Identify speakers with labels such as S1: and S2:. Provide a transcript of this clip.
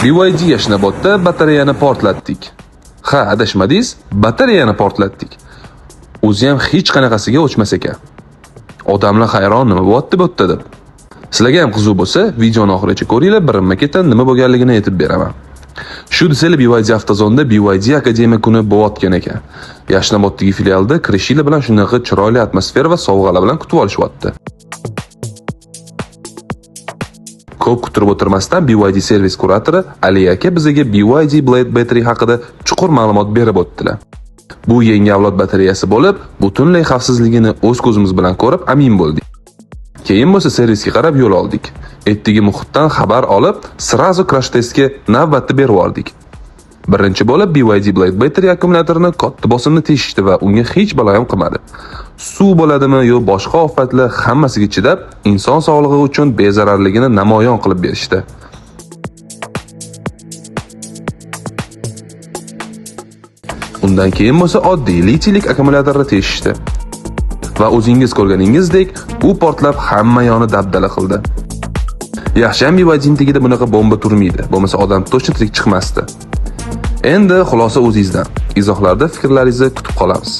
S1: BYD Yashnobodda batareyani portlatdik. Ha, adashmadingiz, batareyani portlatdik. O'zi ham hech qanaqasiga o'chmas ekan. Odamlar hayron, nima bo'lyapti bu yerda deb. Sizlarga ham qiziq bo'lsa, videoni oxirigacha ko'ringlar, birinma-ketin nima bo'lganligini aytib beraman. Shu desanglar, BYD Avtozonda BYD Akademiya kuni bo'layotgan ekan. Yashnoboddagi filialda kirishinglar bilan shunaqa chiroyli atmosfera va sovg'alar bilan kutib olishyapti. Ko'p kuttirib o'tirmasdan BYD servis kuratori Ali aka bizga BYD Blade Battery haqida chuqur ma'lumot berib o'tdilar. Bu yangi avlod batareyasi bo'lib, butunlay xavfsizligini o'z ko'zimiz bilan ko'rib amin bo'ldik. Keyin bo'lsa servisga qarab yo'l oldik. Ertagi muhitdan xabar olib, сразу crash testga navbatni berib yubordik. Birinchi bo'lib BYD Blade Battery akkumulyatorini katta bosimda teshishdi va unga hech balo ham qilmadi. Suv bo'ladimi yo boshqa ofatlar, hammasiga chidab, inson sog'lig'i uchun bezararligini namoyon qilib berishdi. Undan keyin bo'lsa oddiy litiylik akkumulyatorni teshishdi. Va o'zingiz ko'rganingizdek, u portlab hamma yoni dabdala qildi. Yaxshi ham BYDning tagida bunaqa bomba turmaydi, bo'lmasa odam to'shni tirik chiqmasdi. Endi xulosa o'zingizdan. Izohlarda fikrlaringizni kutib qolamiz.